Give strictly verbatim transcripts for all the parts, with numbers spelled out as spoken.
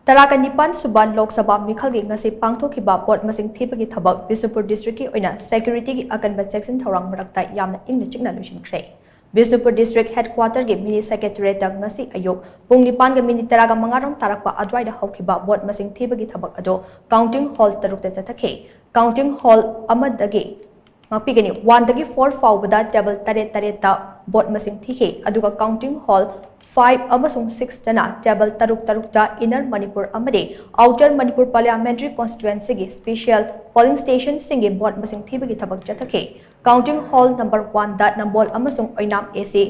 ꯇꯔꯥꯒ ꯅꯤꯄꯥꯟ ꯁꯨꯕ ꯂꯣꯛ ꯁꯚꯥ ꯃꯤꯈꯜꯒꯤ ꯉꯁꯤ ꯄꯥꯡꯊꯣꯛꯈꯤꯕ ꯚꯣꯠ ꯃꯁꯤꯡ ꯊꯤꯕꯒꯤ ꯊꯕꯛ ꯕꯤꯁꯅꯨꯄꯨꯔ ꯗꯤꯁꯇ꯭ꯔꯤꯛꯀꯤ ꯑꯣꯏꯅ ꯁꯦꯀ꯭ꯌꯨꯔꯤꯇꯤꯒꯤ ꯑꯀꯟꯕ ꯆꯦꯛꯁꯤꯟ ꯊꯧꯔꯥꯡ ꯃꯔꯛꯇ ꯌꯥꯝꯅ ꯏꯪꯅ ꯆꯤꯛꯅ ꯂꯣꯏꯁꯤꯟꯈ꯭ꯔꯦ꯫ ꯕꯤꯁꯅꯨꯄꯨꯔ ꯗꯤꯁꯇ꯭ꯔꯤꯛ ꯍꯦꯗꯀ꯭ꯋꯥꯇꯔꯒꯤ ꯃꯤꯅꯤ ꯁꯦꯀ꯭ꯔꯦꯇꯔꯤꯌꯦꯠꯇ ꯉꯁꯤ ꯑꯌꯨꯛ ꯄꯨꯡ ꯅꯤꯄꯥꯟꯒ ꯃꯤꯅꯤꯠ ꯇꯔꯥꯒ ꯃꯉꯥꯔꯣꯝ ꯇꯥꯔꯛꯄ ꯑꯗꯨꯋꯥꯏꯗ ꯍꯧꯈꯤꯕ ꯚꯣꯠ ꯃꯁꯤꯡ ꯊꯤꯕꯒꯤ ꯊꯕꯛ ꯑꯗꯨ ꯀꯥꯎꯟꯇꯤꯡ ꯍꯣꯜ ꯇꯔꯨꯛꯇ ꯆꯠꯊꯈꯤ꯫ ꯀꯥꯎꯟꯇꯤꯡ ꯍꯣꯜ ꯑꯃꯗꯒꯤ ꯉꯥꯛꯄꯤꯒꯅꯤ꯫ ꯋꯥꯟꯗꯒꯤ ꯐꯣꯔ ꯐꯥꯎꯕꯗ ꯇꯦꯕꯜ ꯇꯔꯦꯠ ꯇꯔꯦꯠꯇ ꯚꯣꯠ ꯃꯁꯤꯡ ꯊꯤꯈꯤ, ꯑꯗꯨꯒ ꯀꯥꯎꯟꯇꯤꯡ ꯍꯣꯜ ꯐꯥꯏꯚ ꯑꯃꯁꯨꯡ ꯁꯤꯛꯁꯇꯅ ꯇꯦꯕꯜ ꯇꯔꯨꯛ ꯇꯔꯨꯛꯇ ꯏꯟꯅꯔ ꯃꯅꯤꯄꯨꯔ ꯑꯃꯗꯤ ꯑꯥꯎꯇꯔ ꯃꯅꯤꯄꯨꯔ ꯄꯥꯔꯂꯤꯌꯥꯃꯦꯟꯇꯔꯤ ꯀꯣꯟꯁꯇꯤꯇ꯭ꯋꯦꯟꯁꯤꯒꯤ ꯁ꯭ꯄꯦꯁꯤꯌꯦꯜ ꯄꯣꯂꯤꯡ ꯁ꯭ꯇꯦꯁꯟꯁꯤꯡꯒꯤ ꯚꯣꯠ ꯃꯁꯤꯡ ꯊꯤꯕꯒꯤ ꯊꯕꯛ ꯆꯠꯊꯈꯤ꯫ ꯀꯥꯎꯟꯇꯤꯡ ꯍꯣꯜ ꯅꯝꯕꯔ ꯋꯥꯟꯗ ꯅꯝꯕꯣꯜ ꯑꯃꯁꯨꯡ ꯑꯣꯏꯅꯥꯝ ꯑꯦꯁꯤ,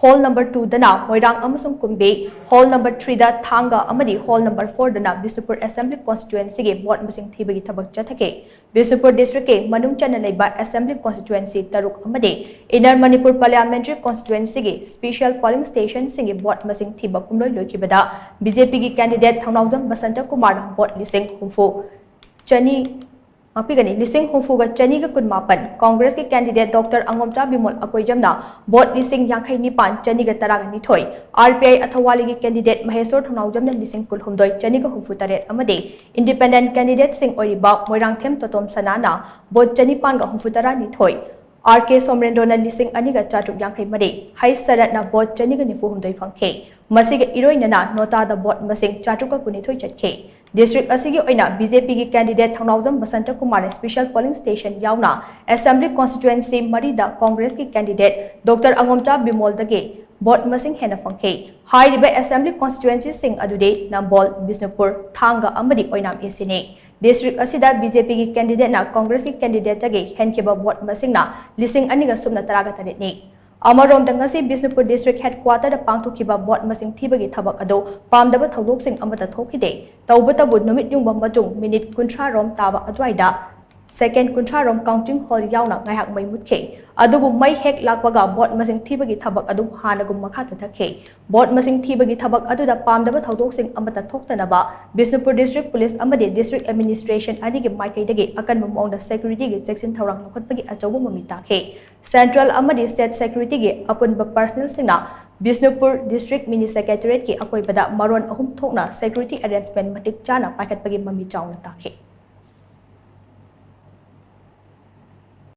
ꯍꯣꯜ ꯅꯝꯕꯔ ꯇꯨꯗꯅ ꯃꯣꯏꯔꯥꯡ ꯑꯃꯁꯨꯡ ꯀꯨꯝꯕꯤ, ꯍꯣꯜ ꯅꯝꯕꯔ ꯊ꯭ꯔꯤꯗ ꯊꯥꯡꯒ ꯑꯃꯗꯤ ꯍꯣꯜ ꯅꯝꯕꯔ ꯐꯣꯔꯗꯅ ꯕꯤꯁꯅꯨꯄꯨꯔ ꯑꯦꯁꯦꯝꯕ꯭ꯂꯤ ꯀꯣꯟꯁꯇꯤꯇ꯭ꯋꯦꯟꯁꯤꯒꯤ ꯚꯣꯠ ꯃꯁꯤꯡ ꯊꯤꯕꯒꯤ ꯊꯕꯛ ꯆꯠꯊꯈꯤ꯫ ꯕꯤꯁꯅꯨꯄꯨꯔ ꯗꯤꯁꯇ꯭ꯔꯤꯛꯀꯤ ꯃꯅꯨꯡ ꯆꯟꯅ ꯂꯩꯕ ꯑꯦꯁꯦꯝꯕ꯭ꯂꯤ ꯀꯣꯟꯁꯇꯤꯇ꯭ꯋꯦꯟꯁꯤ ꯇꯔꯨꯛ ꯑꯃꯗꯤ ꯏꯟꯅꯔ ꯃꯅꯤꯄꯨꯔ ꯄꯥꯔꯂꯤꯌꯥꯃꯦꯟꯇꯔꯤ ꯀꯣꯟꯁꯇꯤꯇ꯭ꯋꯦꯟꯁꯤꯒꯤ ꯁ꯭ꯄꯦꯁꯤꯌꯦꯜ ꯄꯣꯂꯤꯡ ꯁ꯭ꯇꯦꯁꯟꯁꯤꯡꯒꯤ ꯚꯣꯠ ꯃꯁꯤꯡ ꯊꯤꯕ ꯄꯨꯝꯂꯣꯏ ꯂꯣꯏꯈꯤꯕꯗ ꯕꯤꯖꯦꯄꯤꯒꯤ ꯀꯦꯟꯗꯤꯗꯦꯠ ꯊꯧꯅꯥꯎꯖꯝ ꯕꯁꯟꯇ ꯀꯨꯃꯥꯔꯅ ꯚꯣꯠ ꯂꯤꯁꯤꯡ ꯍꯨꯝꯐꯨ ꯆꯅꯤ ꯉꯥꯛꯄꯤꯒꯅꯤ꯫ ꯂꯤꯁꯤꯡ ꯍꯨꯝꯐꯨꯒ ꯆꯅꯤꯒ ꯀꯨꯟꯃꯥꯄꯟ, ꯀꯣꯡꯒ꯭ꯔꯦꯁꯀꯤ ꯀꯦꯟꯗꯤꯗꯦꯠ ꯗꯣꯛꯇꯔ ꯑꯉꯣꯝꯆꯥ ꯕꯤꯃꯣꯜ ꯑꯀꯣꯏꯖꯝꯅ ꯚꯣꯠ ꯂꯤꯁꯤꯡ ꯌꯥꯡꯈꯩ ꯅꯤꯄꯥꯟ ꯆꯅꯤꯒ ꯇꯔꯥꯒ ꯅꯤꯊꯣꯏ, ꯑꯥꯔ ꯄꯤ ꯑꯥꯏ ꯑꯊꯧꯋꯥꯂꯤꯒꯤ ꯀꯦꯟꯗꯤꯗꯦꯠ ꯃꯍꯦꯁꯣꯔ ꯊꯧꯅꯥꯎꯖꯝꯅ ꯂꯤꯁꯤꯡ ꯀꯨꯟꯍꯨꯝꯗꯣꯏ ꯆꯅꯤꯒ ꯍꯨꯝꯐꯨ ꯇꯔꯦꯠ ꯑꯃꯗꯤ ꯏꯟꯗꯤꯄꯦꯟꯗꯦꯟꯠ ꯀꯦꯟꯗꯤꯗꯦꯠꯁꯤꯡ ꯑꯣꯏꯔꯤꯕ ꯃꯣꯏꯔꯥꯡꯊꯦꯝ ꯇꯣꯇꯣꯝ ꯁꯅꯥꯅ ꯚꯣꯠ ꯆꯅꯤꯄꯥꯟꯒ ꯍꯨꯝꯐꯨ ꯇꯔꯥ ꯅꯤꯊꯣꯏ, ꯑꯥꯔ ꯀꯦ ꯁꯣꯃꯔꯦꯟꯗ꯭ꯔꯣꯅ ꯂꯤꯁꯤꯡ ꯑꯅꯤꯒ ꯆꯥꯇ꯭ꯔꯨꯛ ꯌꯥꯡꯈꯩ ꯃꯔꯤ, ꯍꯩꯁ ꯁꯔꯠꯅ ꯚꯣꯠ ꯆꯅꯤꯒ ꯅꯤꯐꯨ ꯍꯨꯝꯗꯣꯏ ꯐꯪꯈꯤ꯫ ꯃꯁꯤꯒ ꯏꯔꯣꯏꯅꯅ ꯅꯣꯇꯥꯗ ꯚꯣꯠ ꯃꯁꯤꯡ ꯆꯥꯇ꯭ꯔꯨꯛꯀ ꯀꯨꯟꯅꯤꯊꯣꯏ ꯆꯠꯈꯤ꯫ ꯗꯤꯁꯇ꯭ꯔꯤꯛ ꯑꯁꯤꯒꯤ ꯑꯣꯏꯅ ꯕꯤꯖꯦꯄꯤꯒꯤ ꯀꯦꯟꯗꯤꯗꯦꯠ ꯊꯧꯅꯥꯎꯖꯝ ꯕꯁꯟꯇ ꯀꯨꯃꯥꯔꯅ ꯁ꯭ꯄꯦꯁꯤꯌꯦꯜ ꯄꯣꯂꯤꯡ ꯁ꯭ꯇꯦꯁꯟ ꯌꯥꯎꯅ ꯑꯦꯁꯦꯝꯕ꯭ꯂꯤ ꯀꯣꯟꯁꯇꯤꯇ꯭ꯋꯦꯟꯁꯤ ꯃꯔꯤꯗ ꯀꯣꯡꯒ꯭ꯔꯦꯁꯀꯤ ꯀꯦꯟꯗꯤꯗꯦꯠ ꯗꯣꯛꯇꯔ ꯑꯉꯣꯝꯆꯥ ꯕꯤꯃꯣꯜꯗꯒꯤ ꯚꯣꯠ ꯃꯁꯤꯡ ꯍꯦꯟꯅ ꯐꯪꯈꯤ꯫ ꯍꯥꯏꯔꯤꯕ ꯑꯦꯁꯦꯝꯕ꯭ꯂꯤ ꯀꯣꯟꯁꯇꯤꯇ꯭ꯋꯦꯟꯁꯤꯁꯤꯡ ꯑꯗꯨꯗꯤ ꯅꯝꯕꯣꯜ, ꯕꯤꯁꯅꯨꯄꯨꯔ, ꯊꯥꯡꯒ ꯑꯃꯗꯤ ꯑꯣꯏꯅꯥꯝ ꯑꯦꯁꯤꯅꯤ꯫ ꯗꯤꯁꯇ꯭ꯔꯤꯛ ꯑꯁꯤꯗ ꯕꯤꯖꯦꯄꯤꯒꯤ ꯀꯦꯟꯗꯤꯗꯦꯠꯅ ꯀꯣꯡꯒ꯭ꯔꯦꯁꯀꯤ ꯀꯦꯟꯗꯤꯗꯦꯠꯇꯒꯤ ꯍꯦꯟꯈꯤꯕ ꯚꯣꯠ ꯃꯁꯤꯡꯅ ꯂꯤꯁꯤꯡ ꯑꯅꯤꯒ ꯁꯨꯞꯅ ꯇꯔꯥꯒ ꯇꯔꯦꯠꯅꯤ꯫ ꯑꯃꯔꯣꯝꯗ, ꯉꯁꯤ ꯕꯤꯁꯅꯨꯄꯨꯔ ꯗꯤꯁꯇ꯭ꯔꯤꯛ ꯍꯦꯗꯀ꯭ꯋꯥꯇꯔꯗ ꯄꯥꯡꯊꯣꯛꯈꯤꯕ ꯚꯣꯠ ꯃꯁꯤꯡ ꯊꯤꯕꯒꯤ ꯊꯕꯛ ꯑꯗꯨ ꯄꯥꯝꯗꯕ ꯊꯧꯗꯣꯛꯁꯤꯡ ꯑꯃꯠꯇ ꯊꯣꯛꯈꯤꯗꯦ꯫ ꯇꯧꯕꯇꯕꯨ, ꯅꯨꯃꯤꯠ ꯌꯨꯡꯕ ꯃꯇꯨꯡ ꯃꯤꯅꯤꯠ ꯀꯨꯟꯊ꯭ꯔꯥ ꯔꯣꯝ ꯇꯥꯕ ꯑꯗꯨꯋꯥꯏꯗ ꯁꯦꯀꯦꯟ ꯀꯨꯟꯊ꯭ꯔꯥ ꯔꯣꯝ ꯀꯥꯎꯟꯇꯤꯡ ꯍꯣꯜ ꯌꯥꯎꯅ ꯉꯥꯏꯍꯥꯛ ꯃꯩ ꯃꯨꯠꯈꯤ꯫ ꯑꯗꯨꯕꯨ ꯃꯩ ꯍꯦꯛ ꯂꯥꯛꯄꯒ ꯚꯣꯠ ꯃꯁꯤꯡ ꯊꯤꯕꯒꯤ ꯊꯕꯛ ꯑꯗꯨꯝ ꯍꯥꯟꯅꯒꯨꯝ ꯃꯈꯥ ꯆꯠꯊꯈꯤ꯫ ꯚꯣꯠ ꯃꯁꯤꯡ ꯊꯤꯕꯒꯤ ꯊꯕꯛ ꯑꯗꯨꯗ ꯄꯥꯝꯗꯕ ꯊꯧꯗꯣꯛꯁꯤꯡ ꯑꯃꯠꯇ ꯊꯣꯛꯇꯅꯕ ꯕꯤꯁꯅꯨꯄꯨꯔ ꯗꯤꯁꯇ꯭ꯔꯤꯛ ꯄꯨꯂꯤꯁ ꯑꯃꯗꯤ ꯗꯤꯁꯇ꯭ꯔꯤꯛ ꯑꯦꯗꯃꯤꯅꯤꯁꯇ꯭ꯔꯦꯁꯟ ꯑꯅꯤꯒꯤ ꯃꯥꯏꯀꯩꯗꯒꯤ ꯑꯀꯟꯕ ꯃꯑꯣꯡꯗ ꯁꯦꯀ꯭ꯌꯨꯔꯤꯇꯤꯒꯤ ꯆꯦꯛꯁꯤꯟ ꯊꯧꯔꯥꯡ ꯂꯧꯈꯠꯄꯒꯤ ꯑꯆꯧꯕ ꯃꯃꯤ ꯇꯥꯈꯤ꯫ ꯁꯦꯟꯇ꯭ꯔꯦꯜ ꯑꯃꯗꯤ ꯁ꯭ꯇꯦꯠ ꯁꯦꯀ꯭ꯌꯨꯔꯤꯇꯤꯒꯤ ꯑꯄꯨꯟꯕ ꯄꯔꯁꯅꯦꯜꯁꯤꯡꯅ ꯕꯤꯁꯅꯨꯄꯨꯔ district mini secretariat ꯀꯤ ꯑꯀꯣꯏꯕꯗ ꯃꯔꯣꯟ ꯑꯍꯨꯝ ꯊꯣꯛꯅ security arrangement ꯃꯇꯤꯛ ꯆꯥꯅ ꯄꯥꯏꯈꯠꯄꯒꯤ ꯃꯃꯤ ꯆꯥꯎꯅ ꯇꯥꯈꯤ꯫